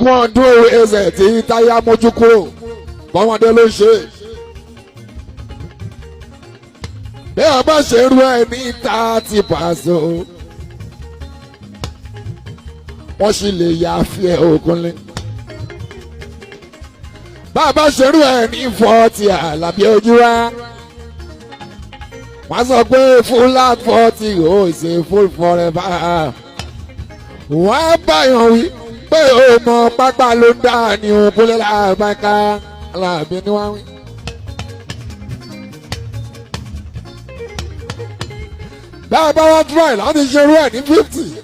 Ogún ọdún ẹsẹ̀ tí táyà mójú kúrò bọ́mọdé ló ṣe. Bí a bá ṣe rú ẹ ní 30 pàṣẹ, wọ́n sì lè yá fi ẹ̀ ògúnlé. Bá a bá ṣe rú ẹ ní 40 àlàbí ojú wa, wọ́n sọ pé full at 40 ò ṣe full forever. Wọ́n á báyọ̀ wí pé ó mọ pápá ló ń dá ní òkúlẹ̀ làbáká aláàbí ni wọ́n wí. Bá a bá wá try láti ṣerú ẹ̀ ní 50.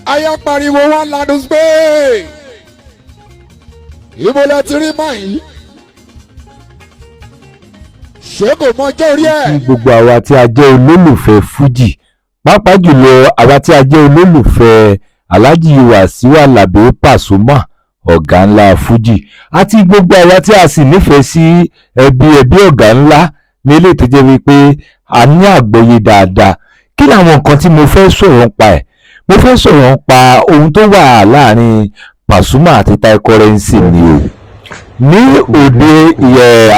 Aya pariwo wọn lanu pé ibo lẹ ti rí màá yìí, ṣé kò mọjọ́ orí ẹ̀. Kí gbogbo àwa tí a jẹ́ olólùfẹ́ Fuji, pàápàá jùlọ àwa tí a jẹ́ olólùfẹ́ Alhaji Wasiu Alabi Pasuma, ọ̀gá ńlá Fuji, àti gbogbo àwa tí a sì nífẹ̀ẹ́ sí ẹbí ọ̀gá ńlá ní ilé tó jẹ́ wípé a ní àgbọ́yé dáadáa. Kí làwọn nǹkan tí mo fẹ́ sọ̀rọ̀ nípa ẹ̀? Mo fẹ́ sọ̀rọ̀ nípa ohun tó wà láàrin Pasuma àti Tai Currency ni o. Ní òde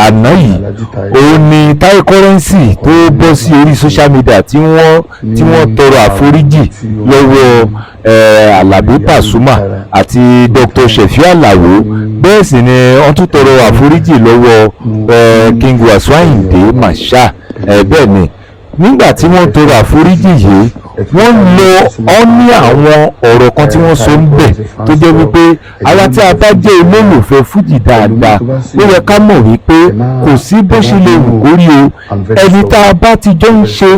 àná yìí, òun ni Tai Currency tó bọ́ sí orí social media tí wọ́n tọrọ àforíjì lọ́wọ́ Alabi Pasuma àti Dr. Sefiu Alao. Bẹ́ẹ̀ sì ni wọ́n tún tọrọ àforíjì lọ́wọ́ King Wasiu Ayinde Marshal. Bẹ́ẹ̀ ni nígbà tí wọ́n tọrọ àforíjì yìí, wọ́n lọ ọ́ ní àwọn ọ̀rọ̀ kan tí wọ́n sọ ń bẹ̀ tó jẹ́ wípé àwa tí a bá jẹ́ olólùfẹ́ Fuji dáadáa, ó yẹ ká mọ̀ wípé kò sí bó ṣe lè wù kó rí o, ẹni tá a bá ti jọ ń ṣe,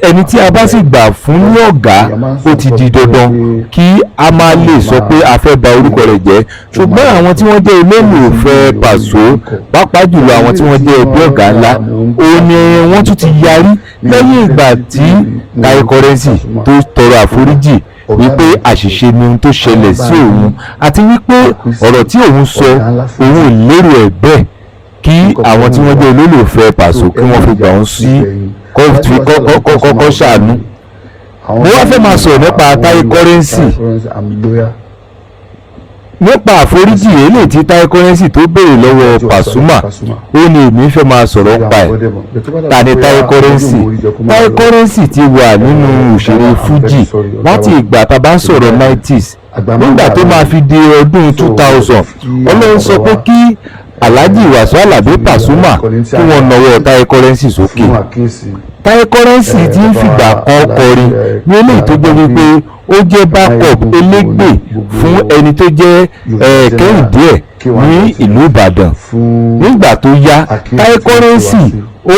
ẹni tí a bá sì gbà fún ní ọ̀gá, ó ti di dandan kí a máa lè sọ pé a fẹ́ ba orúkọ rẹ̀ jẹ́. Ṣùgbọ́n àwọn tí wọ́n jẹ́ olólùfẹ́ Paso, pàápàá jùlọ àwọn tí wọ́n jẹ́ ẹbí ọ̀gá ńlá, òun ni wọ́n tún ti yarí lẹ́yìn ìgbà tí Tai Currency tó tọrọ àforíjì wípé àṣìṣe ni ohun tó ṣẹlẹ̀ sí òun, àti wípé ọ̀rọ̀ tí òun sọ òun ò lérò ẹ̀ bẹ́ẹ̀, kí àwọn tí wọ́n jẹ́ olólùfẹ́ Paso kí wọ́n fi gbà wọ́n sí kọ́kọ́ ṣàánú. Mo wá fẹ́ máa sọ̀rọ̀ nípa Tai Currency, nípa àforíjì eléyìí tí Tai Currency tó béèrè lọ́wọ́ Pasuma. Ó ní èmi fẹ́ máa sọ̀rọ̀ nípa ẹ̀. Ta ni Tai Currency? Tai Currency ti wà nínú òṣèré Fuji láti ìgbà tá a bá ń sọ̀rọ̀ 90s. Nígbà tó máa fi di ọdún 2000, Ọlọ́run sọ pé kí Alhaji Wasiu Alabi Pasuma kí wọ́n nawọ́ Tai Currency sókè. Tai Currency ti ń fìgbà kan kọrin ní eléyìí tó jẹ́ wípé ó jẹ́ backup elégbè fún ẹni tó jẹ́ Kẹ́hìndé ẹ̀ ní ìlú Ìbàdàn. Nígbà tó yá, Tai Currency ó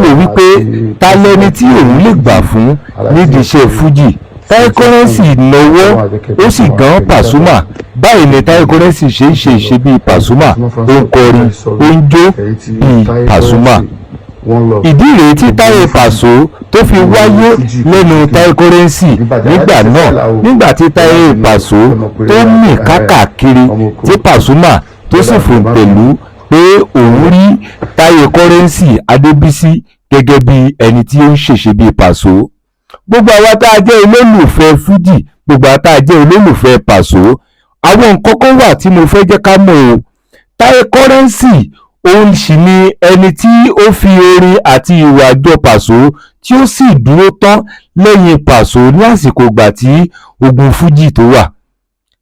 wò wípé ta lẹni tí òun lè gbà fún nídìí iṣẹ́ Fuji. Tai Currency náwó ó sì gan Pasuma. Báyìí ni Tai Currency ṣe ń ṣe ìṣe bíi Pasuma, ó ń kọrin, ó ń jó bíi Pasuma. Ìdí rèé tí Táyé Paso tó fi wáyé lẹ́nu Tai Currency nígbà náà, nígbà tí Táyé Paso tó mì kákàkiri tí Pasuma tó sì fòǹtẹ̀lú pé òun rí Táyé Currency Adébísí gẹ́gẹ́ bí ẹni tí ó ń ṣèṣe bíi Paso. Gbogbo àwa tá a jẹ́ olólùfẹ́ Fuji, gbogbo àwa tá a jẹ́ olólùfẹ́ Paso, àwọn nǹkan kan wà tí mo fẹ́ jẹ́ ká mọ̀ o. Tai Currency òun sì ni ẹni tí ó fi orin àti ìwà jọ Paso, tí ó sì dúró tán lẹ́yìn Paso ní àsìkò ìgbà tí ogun Fuji tó wà.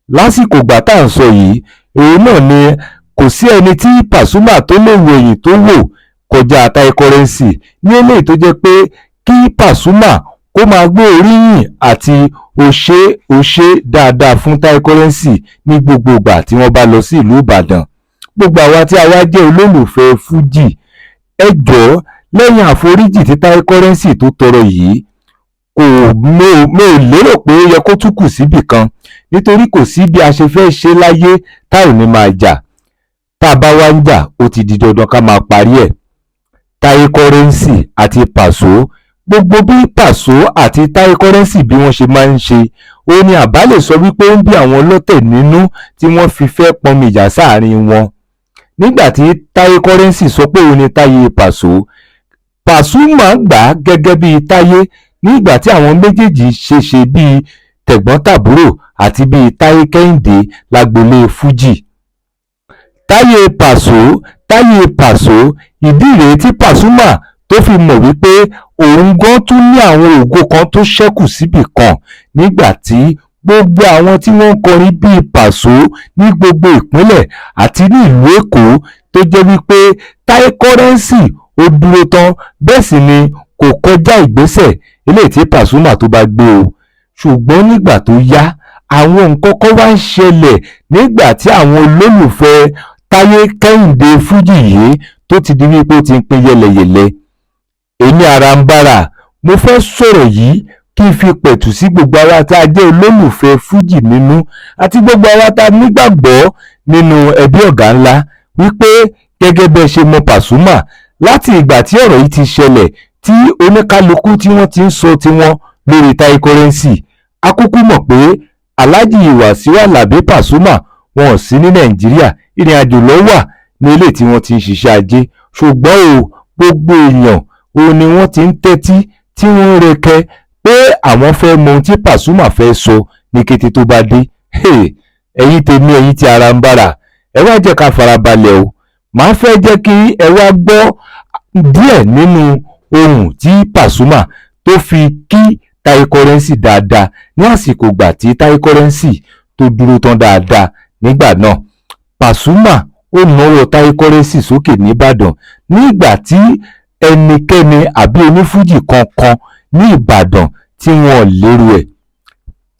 Lásìkò ìgbà tá à ń sọ yìí, òun náà ni kò sí ẹni tí Pasuma tó lè wo ẹ̀yìn tó wò kọjá Tai Currency ní eléyìí tó jẹ́ pé kí Pasuma kó máa gbé oríyìn àti òṣè òṣè dáadáa fún Tai Currency ní gbogbo ìgbà tí wọ́n bá lọ sí ìlú Ìbàdàn. Gbogbo àwa tí a wá jẹ́ olólùfẹ́ Fuji, ẹ jọ̀ọ́, lẹ́yìn àforíjì tí Tai Currency tó tọrọ yìí, kò mi ò lérò pé ó yẹ kó tún kù síbì kan, nítorí kò sí bí a ṣe fẹ́ ṣe láyé tá ò ní máa jà. Tá a bá wá ń jà, ó ti di dandan ká máa parí ẹ̀. Tai Currency àti Paso, gbogbo bí Paso àti Tai Currency bí wọ́n ṣe máa ń ṣe, ó ní àbá lè sọ wípé ó ń bí àwọn ọlọ́tẹ̀ nínú tí wọ́n fi fẹ́ pọnmi ìjà sáàrin wọn. Nígbà tí Tai Currency sọ pé òun ni Táyé Paso, Pasuma gbà á gẹ́gẹ́ bíi Táyé nígbà tí àwọn méjèèjì ṣe ṣe bíi tẹ̀gbọ́n-tàbúrò àti bíi Táyé Kẹ́hìndé lágboolé Fuji. Táyé Pàṣọ, Táyé Pàṣọ, ìdí rèé tí Pasuma tó fi mọ̀ wípé òun gan tún ní àwọn ògo kan tó ṣẹ́kù síbì kan nígbà tí gbogbo àwọn tí wọ́n ń kọrin bíi Pàṣọ ní gbogbo ìpínlẹ̀ àti ní ìlú Èkó tó jẹ́ wípé Táyé Currency ó dúró tán, bẹ́ẹ̀ sì ni kò kọjá ìgbésẹ̀ eléyìí tí Pasuma tó bá gbé o. Ṣùgbọ́n nígbà tó yá, àwọn nǹkan kan wá ń ṣẹlẹ̀ nígbà tí àwọn olólùfẹ́ Táyé Kẹ́hìndé Fuji yìí tó ti di wípé ó ti ń pín yẹlẹyẹlẹ. Èmi àràǹbarà, mo fẹ́ sọ̀rọ̀ yìí kí n fi pẹ̀tù sí gbogbo àwa tá a jẹ́ olólùfẹ́ Fuji nínú àti gbogbo àwa tá a nígbàgbọ́ nínú ẹbí ọ̀gá ńlá wípé gẹ́gẹ́ bẹ́ẹ̀ ṣe mọ Pasuma láti ìgbà tí ọ̀rọ̀ yìí ti ṣẹlẹ̀ tí oníkálukú tí wọ́n ti ń sọ tiwọn lórí Táyé Currency. A kúkú mọ̀ pé Alhaji Wasiu Alabi Pasuma wọn ò sí ní Nàìjíríà, ìrìn àjò ló wà ní ilé tí wọ́n ti ń ṣiṣẹ́ ajé, ṣùgbọ́n o gbogbo èèyàn o ni wọ́n ti ń tẹ́tí tí wọ́n ń rekẹ́ pé àwọn fẹ́ mọ ohun tí Pasuma fẹ́ sọ ní kété tó bá dé. Ẹ̀yin tèmi, ẹ̀yin tí ara ń bára, ẹ wá jẹ́ ká farabalẹ̀ o. Màá fẹ́ jẹ́ kí ẹ wá gbọ́ díẹ̀ nínú ohun tí Pasuma tó fi kí Táyé Currency dáadáa ní àsìkò ìgbà tí Táyé Currency tó dúró tán dáadáa nígbà náà. Pasuma ó náwó Táyé Currency sókè nìbàdàn nígbà tí ẹnikẹ́ni àbí onífújì kankan ní Ìbàdàn tí wọ́n lérò ẹ̀.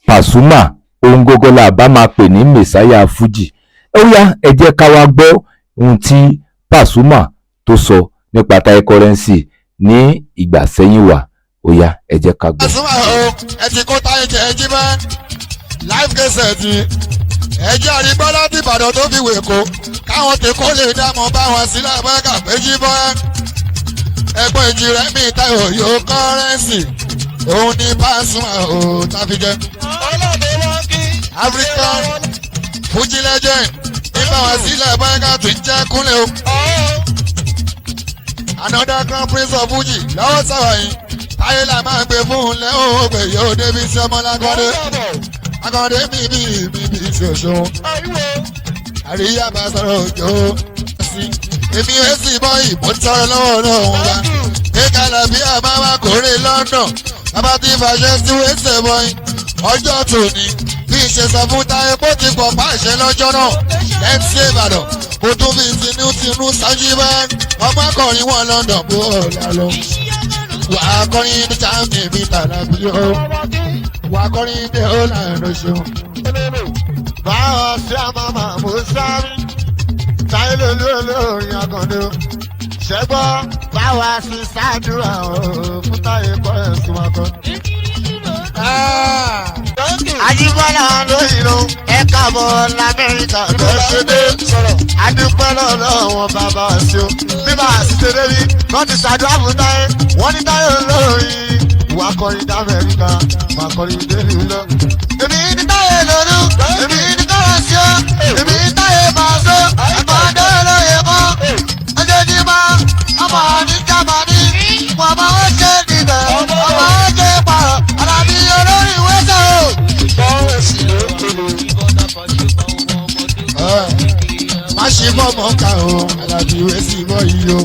Pasuma ohun gógó la bá máa pè ní Mẹ̀sáyà Fuji. Ó yá, ẹ jẹ́ ká wá gbọ́ ohun tí Pasuma tó sọ nípa Táyé Currency ní ìgbà sẹ́yìn wá. Ó yá, ẹ jẹ́ ká gbọ́. Pasuma o, ẹ ti kó Táyé jẹ ẹjí mọ́ live cassette ẹjẹ́ àrígbọ́ láti Ìbàdàn tó fi wè kó káwọn tèkó lè dámọ̀ báwọn sílẹ̀ bẹ́ẹ̀kà péjì bọ́ ẹgbọ́n ìjì rẹ̀ mi Táyọ̀ yóò Currency òun ní Pasuma o tàbí jẹ. African Fuji legend nígbà wọn sílẹ̀ bẹ́ẹ̀kà tó ń jẹ́ kúnlẹ̀ o. Another grand prince of Fuji lọ́wọ́ sáwà yìí Táyé là máa gbé fún un lẹ́hìn ògbè yóò débi sí ọmọ lágbọ́dé. Akọ̀dé mi bí mi bí ṣoṣo. Àríyá bá sọ̀rọ̀ òjò sí. Èmi ò sì bọ́ ìbò tọrọ lọ́wọ́ náà wọn bá. Kéka làbí àbáwá kórè London. Bàbá ti fàṣẹ sí wẹ́sẹ̀ bọ́yì. Ọjọ́ tòní bí ṣe sọ fún Táyé bó ti pọ̀ pàṣẹ lọ́jọ́ náà. MC Ìbàdàn mo tún fi tinú tinú sájú bá. Ọmọ akọrin wọn London bó ọ̀la lọ. Wà á kọrin ní Germany bí tàlàbí ó. Wà á kọrin ní Holland ṣeun. Báwo ṣe àmàmà mo sáré? Táyé lolú olórin Akàndé. Ṣẹ́gbọ́ báwa sì ṣáàdúrà fún Táyé Currency wa kan. Ajíbọ́lá lóyìnbó ẹ káàbọ̀ l'Amẹ́ríkà tó ṣe dé. Adúpẹ́ lọ́dọ̀ wọn bàbá sí o. Bí bàá sì ṣe débi, wọ́n ti ṣàdúrà fún Táyé. Wọ́n ní Táyé olórin. Wà á kọrin d'Amẹ́ríkà, wà á kọrin délùú lọ. Èmi ní Táyé lolú, èmi ní Currency o, èmi ní Táyé Pàṣọ, àgbàdo olóye kọ́. Ojoojúmọ́, ọmọ ní Jámánì, wọ́n máa ń ṣe níbẹ̀, ọmọ ń ṣe pààrọ̀, Àlàbí olórí wẹ́sẹ̀ o. Má ṣe mọ́mọ́ ká o, Àlàbí ìwé sì mọ́ yìí o.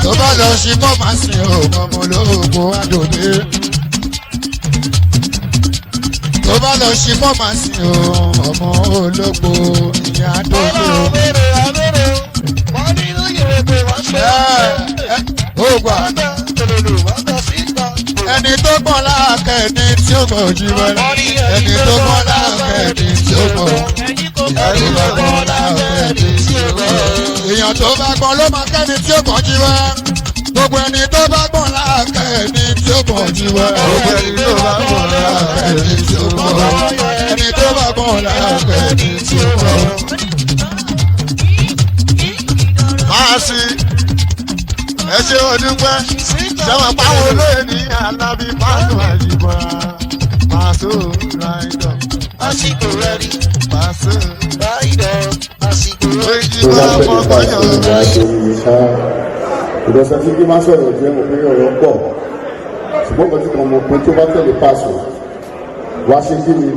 Tó bá lọ ṣe mọ́ máa sìn o, ọmọ olóògùn àdòdè. Tó bá lọ ṣe mọ́ máa sìn o, ọmọ olóògbò ìyá àdòdè o. Ó gbà ẹni tó gbọ́n láàkẹ́ ẹni tí ó gbọ́ ojú wẹ́rẹ́. Ẹni tó gbọ́n láàkẹ́ ẹni tí ó gbọ́. Ẹni tó gbọ́n láàkẹ́ ẹni tí ó gbọ́. Èèyàn tó bá gbọ́n ló máa kẹ́ni tí ó gbọ́n jí wẹ́. Gbogbo ẹni tó bá gbọ́n láàkẹ́ ẹni tí ó gbọ́n jí wẹ́. Gbogbo ẹni tó bá gbọ́n láàkẹ́ ẹni tí ó gbọ́. Ẹni tó bá gbọ́n láàkẹ́ ẹni tí ó gbọ́. Máa sí ẹ ṣe ọdúpẹ́ ṣẹ́wọ̀n páwọn olóyè ní Alábí Pasuma Àjíbọ́lá Paso ráìdọ̀ Àsìkò rẹ̀ rí Paso ráìdọ̀ àsìkò rẹ̀ rí. Oyinbo Tó bá pẹ́ ọmọ nípa gbọ́yàn. ìrìn àjò mi ṣá. Ìdọ̀sẹ̀ tí kí má sọ̀rọ̀ jẹ́ mo pé ọ̀rọ̀ pọ̀, ṣùgbọ́n kan tí kan mọ̀ pé tó bá tẹ̀lé Paso, wá ṣe kí ni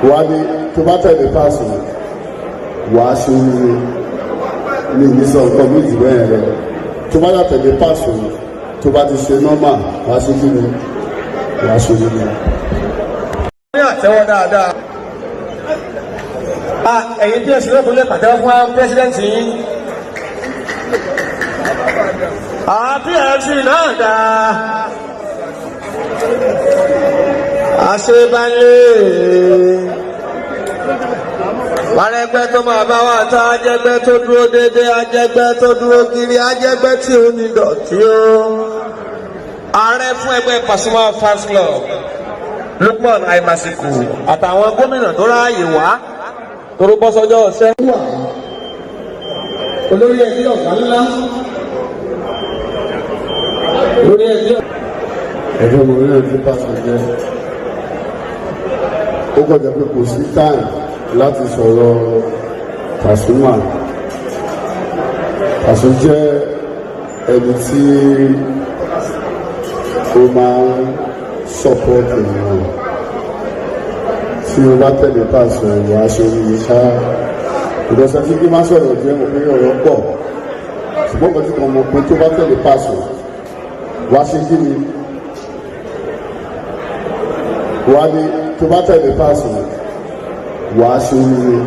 wá ní tó bá tẹ̀lé Paso, wàá ṣe oríire ní ìnísọ̀ nǹkan méjì bẹ́ẹ̀ lọ. Tó bá tẹ̀lé Paso, tó bá ti ṣe normal, wàá ṣe kí ni wàá ṣe oríire. Ní àtẹ́wọ́ dáadáa. Ah, ẹ̀yin tí ẹ̀sìn lọ́kùnrin lè pàtẹ́wọ́ fún president yín. PFC náà dáa. Àṣebalẹ̀. Wàrẹ́gbẹ́ tó máa bá wa ta ajẹ́gbẹ́ tó dúró déédéé, ajẹ́gbẹ́ tó dúró kiri, ajẹ́gbẹ́ tí ò ní dọ̀tí o. Ààrẹ fún ẹgbẹ́ Pasuma Fans Club, Lukman Aimasiku, àtàwọn gómìnà tó ráàyè wá toró bọ́ sọ́jọ́ ọ̀sẹ́. Wà olórí ẹgbẹ́ ọ̀gá ńlá olórí ẹgbẹ́. Ẹ̀fẹ́ mo rí ẹni tí Paso jẹ́. Ó kọjá pé kò sí time láti sọ̀rọ̀ Pasuma. Paso jẹ́ ẹni tí ó máa ń support ènìyàn. Tí o bá tẹ̀lé Paso, wàá ṣe oríire ṣáá. Ìdọ̀sẹ̀ tí kí má sọ̀rọ̀ jẹ́ mo pé ọ̀rọ̀ pọ̀, ṣùgbọ́n kan tí kan mọ̀ pé tó bá tẹ̀lé Paso, wàá ṣe kí ni wá ní tó bá tẹ̀lé Paso, wàá ṣe oríire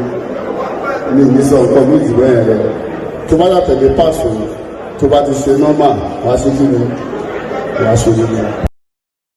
ní ìnísọ̀ nǹkan méjì bẹ́ẹ̀ lọ. Tó bá tẹ̀lé Paso, tó bá ti ṣe normal, wàá ṣe kí ni wàá ṣe oríire.